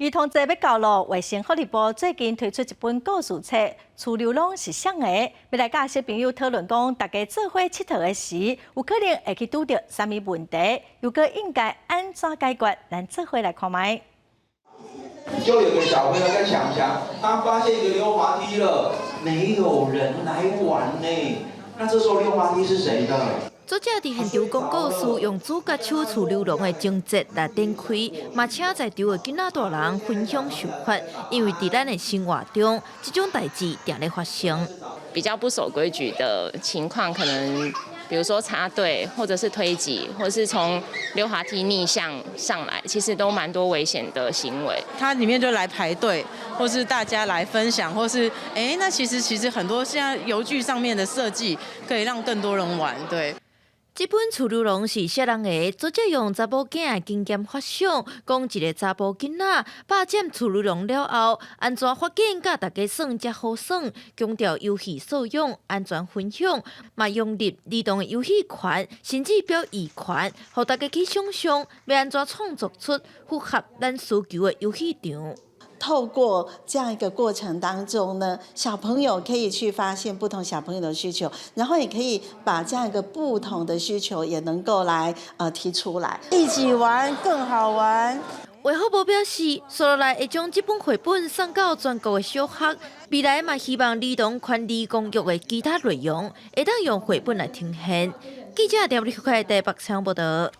兒童節欲到囉，衛生福利部最近推出一本故事冊，《趨溜籠是啥个》，欲來佮小朋友討論講，大家做伙𨑨迌的時，有可能會去拄著啥物問題，又閣應該按怎解決？咱做伙來看覓。就有個小朋友在搶牆，他發現一個溜滑梯了，沒有人來玩呢。那這時候溜滑梯是誰的？作者佇現場講故事，用主角手趨溜籠的情節來展開，嘛請在場的囡仔大人分享想法，因為佇咱的生活中，這種代誌定咧發生。比較不守規矩的情況，可能比如說插隊，或者是推擠，或者是從溜滑梯逆向上來，其實都蠻多危險的行為。它裡面就來排隊，或是大家來分享，或是欸，那其實很多現在遊具上面的設計，可以讓更多人玩，對。這本趨溜籠是啥人的？作者用查某囝的經驗發想，講一個查埔囡仔霸佔趨溜籠了後，按怎發展佮大家耍才好耍，強調遊戲素養、安全分享，嘛融入兒童的遊戲權，甚至表意權，予大家去想像欲按怎創作出符合咱需求的遊戲場。透過這樣一個過程當中呢，小朋友可以去發現不同小朋友的需求，然後也可以把這樣一個不同的需求也能夠來提出來，一起玩更好玩。衛福部表示，紲落來會將這本繪本送到全國的小學，未來嘛希望兒童權利公約的其他內容，會當用繪本來呈現。記者廖立開台北採訪報道。